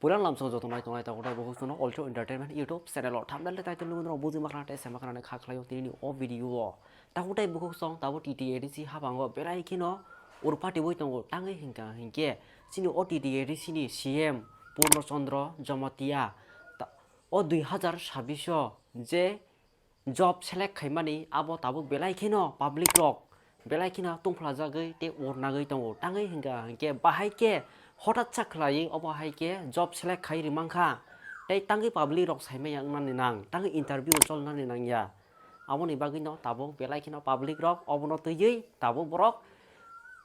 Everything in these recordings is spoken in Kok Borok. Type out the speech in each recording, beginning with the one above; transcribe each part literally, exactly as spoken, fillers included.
Puila lamsong joto nai tongnai takhuk tei bukhuk songno Ultra Entertainment YouTube channel o thumbnail tei title nugwi norok bujui makhna tei se makhna kha khlaio tini o video o. Takhuk tei bukhuk song tabuk T T A D C habango belai kheno urpatiwi tongo tangwi hwnkha hinkhe chini o T T A D C ni C M Purno Chandra Jamatia ta-, o dui hazar sabbish o je job select khaimani abo tabuk belai kheno public rok belai kheno tongphlajagwi tei urnagwi tongo. Tangwi hwnkha hinkhe bahai khe hotat sa khlaiwi obo hai khe job select khai rimang kha tei tangwi public rok saimaya wngnani nang, tangwi interview cholnani nangya. Aboni bagwino tabuk belai kheno public rok obono twiwi tabuk borok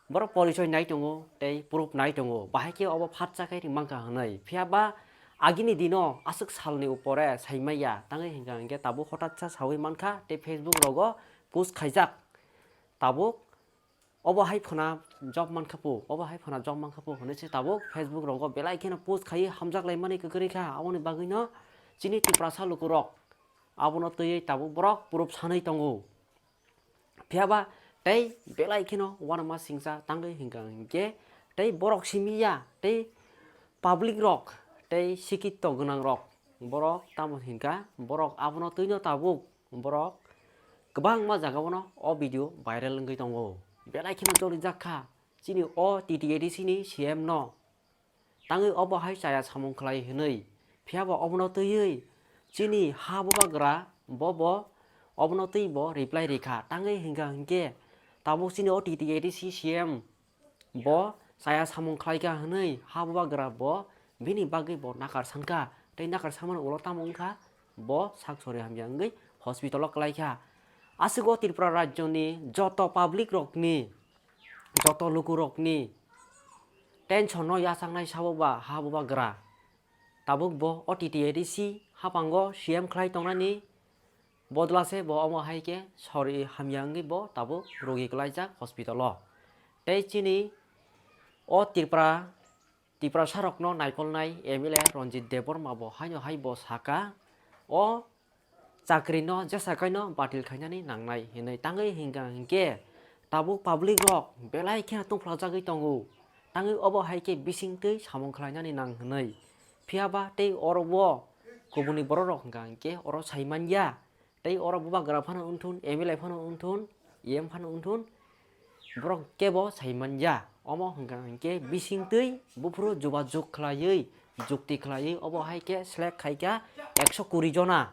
Borok porichoi nai tongo tei proof nai tongo, bahai khe obo phatsa khe rimang kha hwnwi. Phiya ba agini dino aswk salni upore saimaya, tangwi hwnkha hinkhe tabuk hotatsa saui mankha tei Facebook rogo post khaijak. Tabuk obo hai phwna job mankha pu, obo hai phwna job mankha pu hwnwi se tabuk Facebook rogo belai kheno post khaiwi hamjak laimani kwkhrwi kha. Aboni bagwino chini Tiprasa lukurok abono twiwi tabuk borok proof sanwi tongo. Phiya ba tei belai kheno uanama singcha tangwi hwnkha hinkhe tei borok simi ya tei public rok tei sikito gwnang rok borok tamo hinkha borok abono twino tabuk borok kwbangma jaga o no o video viral wngwi tongo. Belai kheno jolijak kha chini o T T A D C ni C M no. Tangwi obo hai chaya samung khlai hwnwi. Phiya bo obono twiwi chini ha bubagra bo bo obono twi bo reply rikha. Tangwi hwnkha hinkhe tabuk chini o T T A D C C M bo chaya samung khlaikha hwnwi ha bubagra bo bini bagwi bo nakar sankha. Tei nakar samani ulo tamo wngkha bo sak sori hamya wngwi hospital o kwlaikha. Aswk o Tripura rajyoni joto public rokni joto lukurokni tension no yachaknai sabo ba ha bubagra. Tabuk bo o T T A D C hapango C M khlai tongnani bodla se bo omo hai khe sori hamya wngwi bo tabuk rogi kwlaijak hospital o. Tei chini o Tripura, Tiprasa rokno naikolnai M L A Ranjit Debbarma bo haino hai bo saka o chakri no jesa kaino batil khainani nangnai hinwi tangwi hwnkha hinkhe tabuk public rok belai khe tongphlajagwi tongo. Tangwi obo hai khe bisingtwi samung khlainani nang hinwi. Phiya ba tei oro o kubuni borok rok hwnkha hinkhe oro sai manya. Tei oro bubagra phano wngthun, M L A phano wngthun, E M phano wngthun, borok kebo sai manya. Omo hwnkha hinkhe bisingtwi buphuru jubajug khlaiwi, jukti khlaiwi obo hai khe select khaikha ekso kuri jona.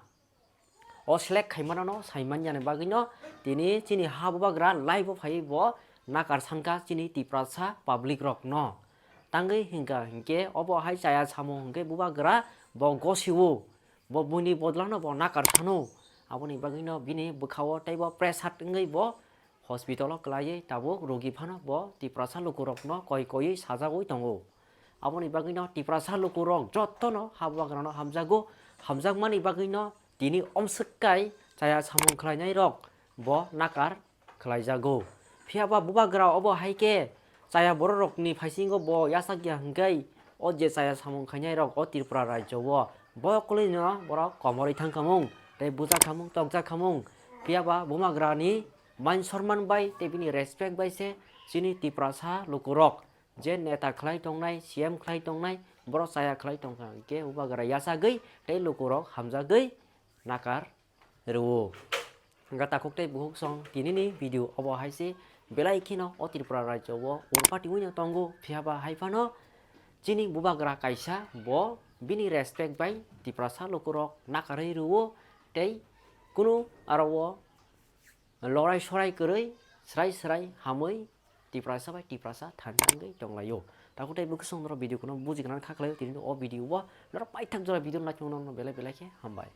O select khaimanano sai manyani bagwino tini chini ha bubagra live o phaiwi bo nakar sankha chini Tiprasa public rokno. Tangwi hwnkha hinkhe obo hai chaya samung hinkhe bubagra bo gosio. Bo buini bodolano bo nakar sano. Aboni bagwino bini bwkhao teibo pressure wngwi bo hospital o kwlaiwi tabuk rogi phano bo Tiprasa lukurokno koi koiwi sajagwi tongo. Aboni bagwino Tiprasa lukurok jottono ha bubagrano hamjago, hamjakmani bagwino tini omswkkai chaya samung khlainairok bo nakar khlaijago. Phiya ba bubagra obo hai khe chaya bororokni phaisingo bo yachak ya hwnkhe o je chaya samung khainairok o Tripura rajyo o bo kwlwino borok komorwi thang khamung tei bujak khamung tokjak khamung. Phiya ba bubagrani man sonman bai tei bini respect bai se chini Tiprasa lukurok je neta khlai tongnai, C M khlai tongnai, borok chaya khlai tongkha hinkhe bubagra yachagwi tei lukurok hamjagwi nakar rwo. Hwnkha takhuk tei bukhuk song tinini video obo hai se belai kheno o Tripura rajyo o urpatiwi no tongo, phiya ba hai phano chini bubagra kaisa bo bini respect bai Tiprasa lukurok nakarwi rwo tei kunu aro o lorai sorai kwrwi srai srai hamwi Tiprasa bai Tiprasa thansa wngwi tonglaio. Takhuk tei bukhuk song norok video kheno buji gwnang kha khlaio, tini o video o norok paithak jora video naithok no belai belai khe hambai.